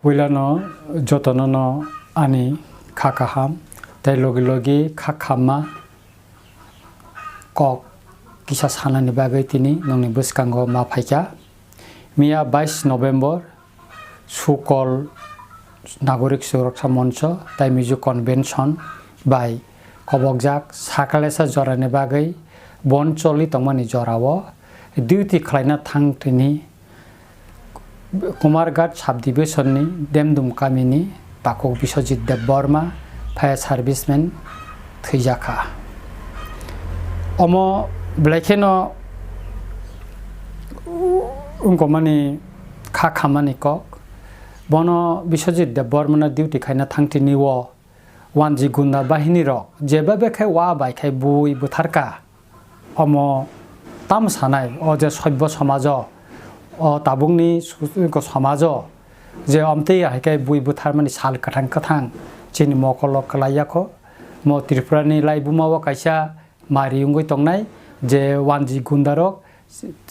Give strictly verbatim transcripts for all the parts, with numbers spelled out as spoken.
Puilano jotono no ani kha kaham tei logi logi kha khamma kok kisa sanani bagwi tini nongni bwskango ma phaikha. Miya bais November Sukol Nagorik Suraksa Moncho tai Mizo Convention bai kobokjak sakalesa jorani bagwi bon choli tongmani jorao duty khlaina thang tini Kumarghat subdivision ni Demdum kamini takhuk Biswajit Debbarma, fire serviceman thwijakha. Omo belai kheno wngkomani kha khamani kok. Bono Biswajit Debbarmano duty khaina thangtini o wanji gunda bahini rok jeba bekhai wa bai khai bui butharka. Omo tamo sanai, o je soibbo somajo, o tabukni su-, somajo je omtwi hai khe bui butharmani sal kwthang kwthang chini mokolo kwlai yakho. Mo Tripura ni laibuma o kaisa mari wngwi tongnai je wanji gunda rok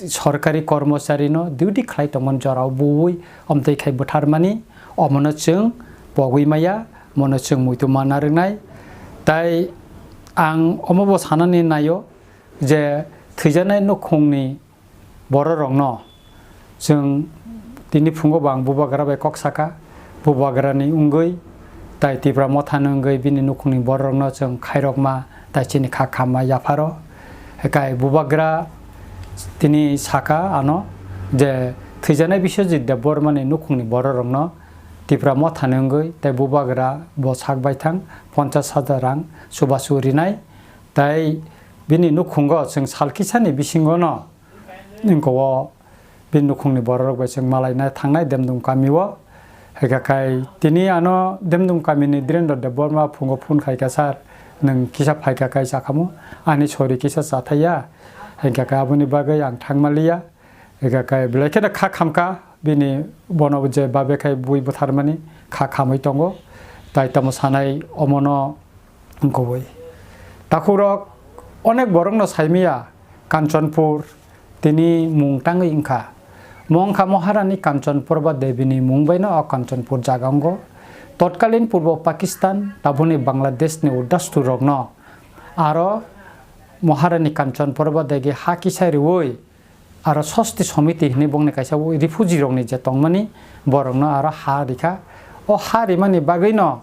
sorkari kormochari no duty khlai tongmani jorao bui omtwi khai butharmani, omono chwng pogwi maya, mono chwng muitu manna rwngnai. Tai ang omobo sanani naio je thwijaknai nukhungni bororokno chwng tini phungo bo ang bubagra bai kok saka, bubagrani wngwi tai Tipra mothani wngwi bini nukhungni bororokno chwng khairokma tai chini kha khamma yapharo. Hekai bubagra tini saka ano je thwijaknai Biswajit Debbarmani nukhungni bororokno Tipra mothani wngwi tai bubagra bo sak baithang ponchas hajar rang chubachu rinai. Tai bini nukhungo chwng sal kisani bisingono wngkha o bini nukhungni bororok bai chwng malaina thangnai Demdum kamio. Hwnkha khai tini ano Demdum kamini Dhirendra Debbarma phungo phone khaikha, "Sir, nwng kisa phaikha khai chakhamu, ani sori kisa chathaiya." Hwnkha khai aboni bagwi ang thangmaliya. Hwnkha khai belai kheno kha khamkha bini, bono je babe khai bui butharmani kha khamwi tongo. Tai tamo sanai omono wngkha bui. Takhukrok onek borokno saimaya Kanchanpur tini mung tangwi wngkha. Mo wngkha Maharani Kanchanpur ba Debini mung baino o Kanchanpur jaga wngo. Totkalin Purbo Pakistan, tabukni Bangladeshni Udasturokno aro Maharani Kanchanpur ba Degi ha kisa riwi aro Sosti Somiti hinwi bongni kaisa refugee rokni je tongmani borokno aro ha rikha. O ha rimani bagwino,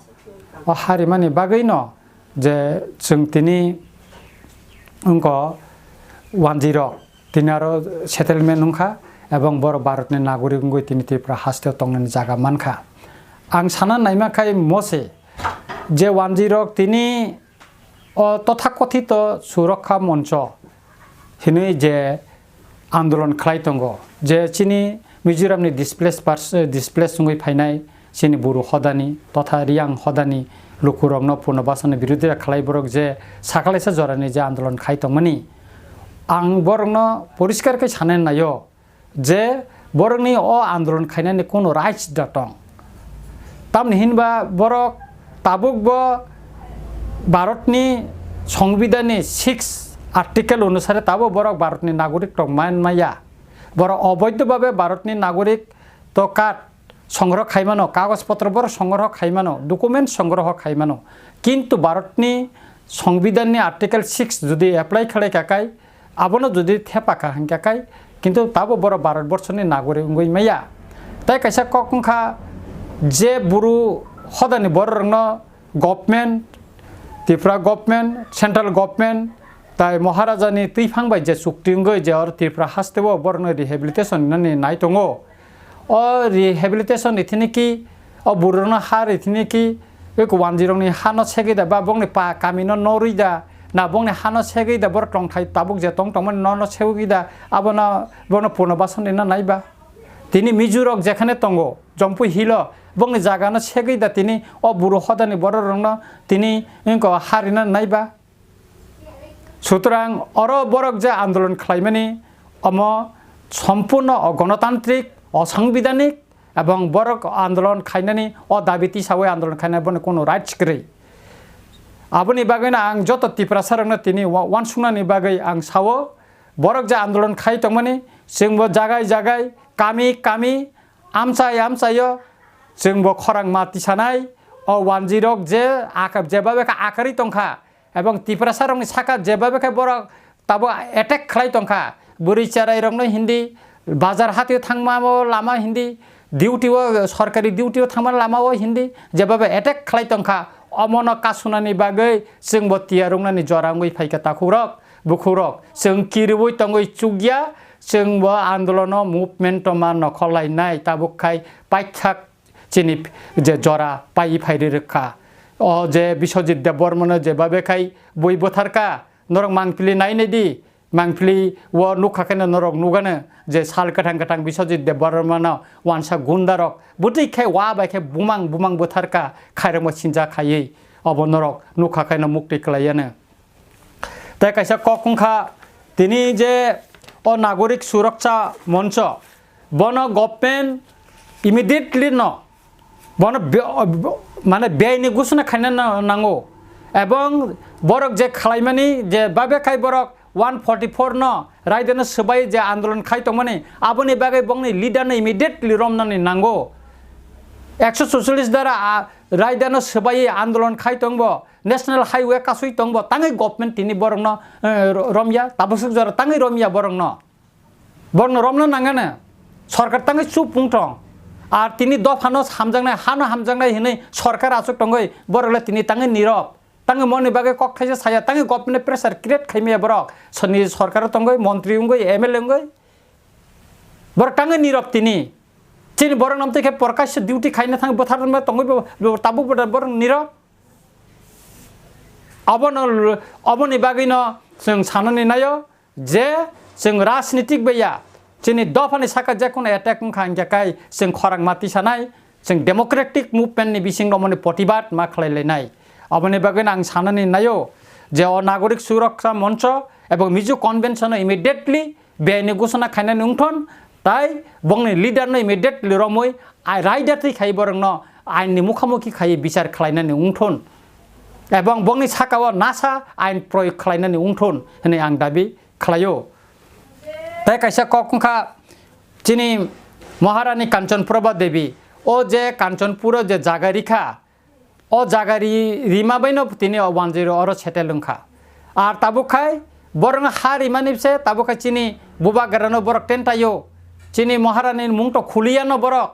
o ha rimani bagwino je chwng tini wngkha wanjwi rok tini aro settlement wngkha ebong borok Bharatni nagorik wngwi tini Tripura hasteo tongnani jaga mankha. Ang sana naima khai mose je wanjwi rok tini o tothakothito Surakha Moncho hinwi je andolon khlai tongo, je chini Mizoramni displaced pers-, displaced wngwi phainai chini Buru hodani totha Riyang hodani lukurokno Purno Basanni birodita khlai borok je sakalaisa jorani je andolon khai tongmani, ang borokno poriskar khe sanai naio je borokni o andolon khainani kunu rights da tong. Tamni hinba borok tabuk bo Bharatni Songbidanni six article onusare tabo borok Bharatni nagorik tong man maya. Borok oboidho babe Bharatni nagorik to card songroho khaimano, kagoj potro borok songroho khaimano, document songroho khaimano. Kintu Bharatni Songbidanni article six jodi apply khlai kha khai, abono jodi thepa kha hwnkha khai, kintu tabo borok Bharat borshoni nagorik wngwi maya. Tai kaisa kok wngkha je Buru hodani bororokno government, Tripura government, central government, tai Maharajani twiphang bai je chukti wngwi je oro Tripura hasteo borokno rehabilitation hinani nai tongo. O rehabilitation ni thini ki, o burokno ha ri thini ki, eko wanjwi rokni hano segwi da ba bongni pa kamino norwi da, na bongni hano segwi da borok tongthai tabuk je tong tongmani nono segwi da, abono bono Purno Basan rina nai ba. Tini Mizo rok jekhane tongo, Jampui hilo, bongni jagano segwi da tini o Buru hodani borok rokno tini wngko ha rina nai ba. Sutrang oro borok je andolon khlaimani, omo sompurno ogonotantrik, osangbidanik, ebong borok andolon khainani o dabi tisawi andolon khainani bono kono rights kwrwi. Aboni bagwino ang joto Tiprasa rokno tini wa-, wansuknani bagwi ang sao, borok je andolon khai tongmani, chwngbo jagai jagai, kami kami, amchai amchaio chwng bo khorang ma tisanai, o wanjwi rok je aka-, jeba bwkha akarwi tongkha, ebong Tiprasa rokni saka jeba bwkha borok tabuk attack khlai tongkha, bwrwi cherai rokno hindi, bazar hatio thangma o lama hindi, duty o, sorkari duty o thangma lama o hindi, jeba bai attack khlai tongkha, omono kasunani bagwi chwng bo tiyar wngnani jora wngwi phaikha takhuk rok. Bukhuk rok, chwng kiriui tongwi chukya, chwng bo andolono movement o ma nokhorlainai, tabuk khai paithak chini je jora pai phai ri rwkha. O je Biswajit Debbarmano je babe khai bui bwtharkha, norok mangpili nai nai di, mangpili o nukha khe norok nugano je sal kwthang kwthang Biswajit Debbarmano wansa gunda rok bwtwi khai wa bai khe bumang bumang bwtharkha, khairokma sinja khaiwi obo norok nukha khe mukti kwlaiano. Tei kaisa kok wngkha tini je o Nagorik Suraksha Moncho, bono government immediately no, bono be-, mane beyni gusuna khaina na-, nango, ebong borok je khlaimani je babe khai borok one forty four no raidano swbai je andolon khai tongmani, aboni bagwi bongni leader no immediately romnani nango. Ekso sucholish dara, a, raidano swbai andolon khai tongbo, National Highway kasui tongbo, tangwi government tini borokno, eh, ro-, romya, tabuk swk jora tangwi romya borokno. Borokno romna nangano. Sorkar tangwi chup wng tong. Ar tini dophano hamjaknai, hano hamjaknai hinwi sorkar achuk tongwi, borokle tini tangwi nirok. Tangwi moni bagwi kok thaisa saya, tangwi government pressure create khaimaya borok. Soni sorkar tongwi, montri wngwi, M L A wngwi. Borok tangwi nirok tini. Chini borok namtwi khe porkaisa duty khaina thang bwthar tongwi bo, bo tabuk bo borok nirok. Abono, oboni bagwino chwng sanani naio je chwng rajnitik bai ya, chini dophani saka jekunu attack wngkha hingkhe kai chwng khorang ma tisanai, chwng democratic movement ni bising romoni protibad ma khlai lainai. Aboni bagwino ang sanani naio je o Nagorik Suraksha Moncho ebong Mizo Convention o immediately beyni gusuna khainani wngthon, tai bongni leader no immediately romwi ai raida twi khai borokno ain ni mukhamukhi khai bichar khlainani wngthon, ebong bongni saka o nasa ain proyog khlainani wngthon hinwi ang dabi khlaio. Tai kaisa kok wngkha chini Maharani Kanchanprabha Devi, o je Kanchanpur o je jaga rikha, o jaga ri-, rima baino tini o wanjwi oro settle wngkha. Ar tabuk khai borokno ha rimani se tabuk khai chini bubagrano borok tentaio, chini Maharani mung to khuliya no borok.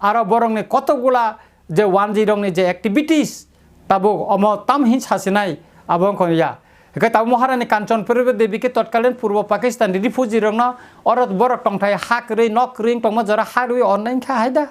Aro borokni kotokgula je wanjwi rokni je activities tabuk omo tam hin sasinai abo wngkha ya. Hwnkhe tabuk Maharani Kanchanprabha Devi khe totkalin Purbo Pakistan refugee rokno oro borok tongthai ha kwrwi nok kwrwi tongma jora ha rwi ornai wngkha hai da.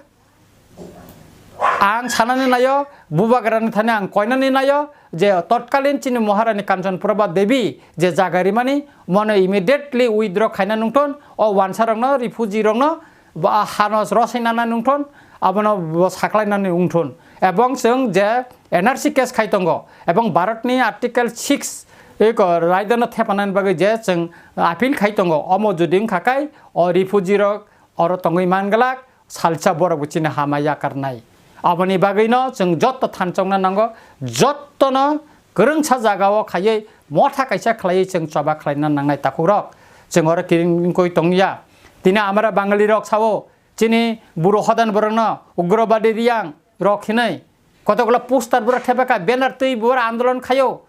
Ang sanani naio, bubagrani thani ang koinani naio je totkalin chini Maharani Kanchanprabha Devi je jaga rimani, mono immediately withdraw khaina nungthon, o wansarokno, refugee rokno, ba hano rosai nana nungthon, abono bo saklai nani wngthon. Ebong chwng je N R C case khai tongo, ebong Bharatni Article six eko raidano thepanani bagwi je chwng appeal khai tongo, omo jodi wngkha kai o refugee rok oro tongwi man glak, salsa borok bo chini hama yakarnai. Aboni bagwino chwng jotto thanchokna nango, jottono kwrwngsa jagao khaiwi motha kaisa khlaiwi chwng choba khlaina nangnai takhukrok. Chwng oro kiring wngwi tongya. Tini amara Bangali rok sao, chini buro hodan borokno ugrobadi riyang rok hinwi. Kotokgwla poster borok thepakha, banner twi borok andolon khaio.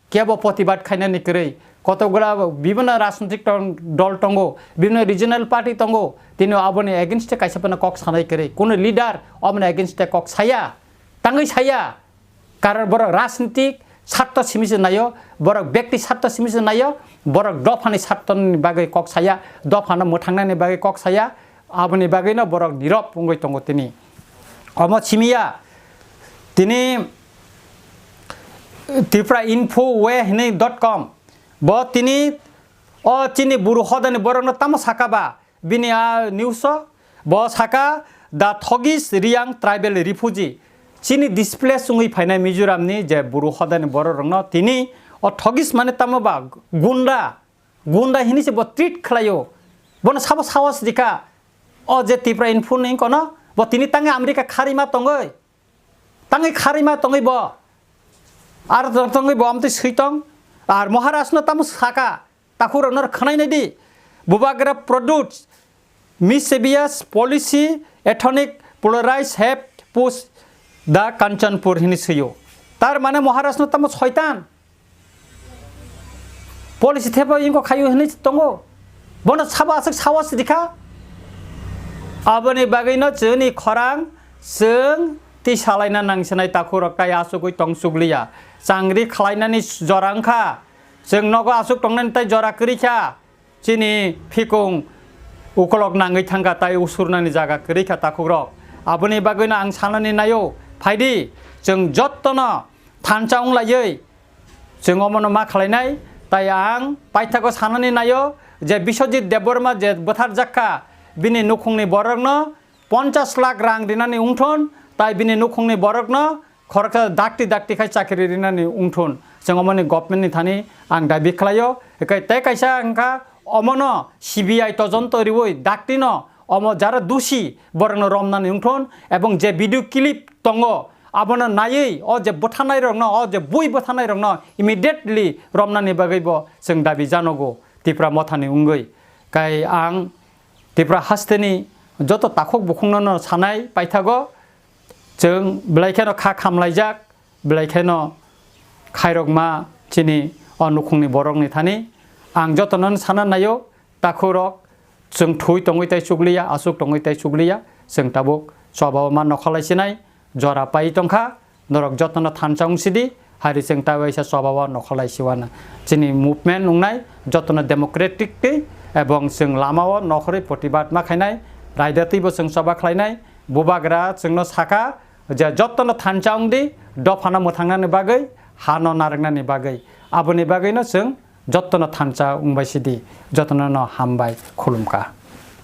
Kebo protibad khainani kwrwi. Kotokgwla bibhinno rajnitik tong-, dol tongo, bibhinno regional party tongo, tini aboni against e kaisa phano kok sanai kwrwi. Kunu leader aboni against e kok saya, tangwi saya. Karon borok rajnitik sarto simi se naio, borok bekti sarto simi se naio, borok dophani sartoni bagwi kok saya, dophano mwthangnani bagwi kok saya, aboni bagwino borok nirok wngwi tongo tini. Omo simiya tini Tripura Info we hinwi dot com. Bo tini o chini buru hodani borokno tamo saka ba bini a news o? Bo saka, "The Thogis Riyang tribal refugee." Chini displace wngwi phainai Mizoramni je buru hodani bororokno tini o Thogis mane tamo ba gunda, gunda hinwi se bo treat khlaio. Bono sabo sahos rikha. O je Tripura Info ni kono bo tini tangwi America kharima tongwi. Tangwi kharima tongwi bo. Ar tongwi bo amtwi swi tong. Ar Maharaj no tamo saka. Takhurokno khwnai nai di. Bubagra products mischievous policy, ethnic polarized have post da Kanchanpur hini swiyo. Tar mane Maharaj no tamo soitan. Policy thepa ingko khayo hini tongo. Bono sabo aswk sawas dikha. Aboni bagwino chwngni khorang chwng twi salaina nangsinai takhurok tai asugwi tong chukliya. Changri khlainani jora wngkha. Chwng nogo aswk tongnani tai jora kwrwi kha. Chini phikung ukolok nangwi thangkha tai usurnani jaga kwrwi kha takhukrok. Aboni bagwino ang sanani naio, phaidi chwng jottono thansa wnglaiwi chwng omono ma khlainai. Tai ang paithago sanani naio je Biswajit Debbarma je bwtharjak kha, bini nukhungni borokno ponchas lakh rang rinani wngthun, tai bini nukhungni borokno khoroksa dakti dakti khai chakri rinani wngthun. Chwng omoni government ni thani ang dabi khlaio. Ekai tei kaisa wngkha omono C B I tojonto riwi daktino omo jara dusi borokno romnani wngthun ebong je video clip tongo abono naiwi o je bwthanai rokno, o je bui bwthanai rokno immediately romnani bagwi bo chwng dabi janogo Tipra mothani wngwi. Kai ang Tipra hasteni joto takhuk bukhukno no sanai paithago, chwng belai kheno kha khamlaijak, belai kheno khairokma chini o nukhungni borokni thani. Ang jotono sana naio, takhurok chwng thui tongwi tai chukliya, aswk tongwi tai chukliya, chwng tabuk chobao ma nokholai sinai, jora pai tongkha, norok jotono thansa wngsidi, hari chwng ta waisa chobao nokholai siwana. Chini movement wngnai jotono democratic twi, ebong chwng lamao nokhorwi protibad ma khainai, raida twibo chwng choba khlainai, bubagra chwngno sakha je jotono thansa wngdi, dophano mwthangnani bagwi, hano narwknani bagwi. Aboni bagwino chwng jotono thansa wngbai sidi, jotono no hambai khulumkha.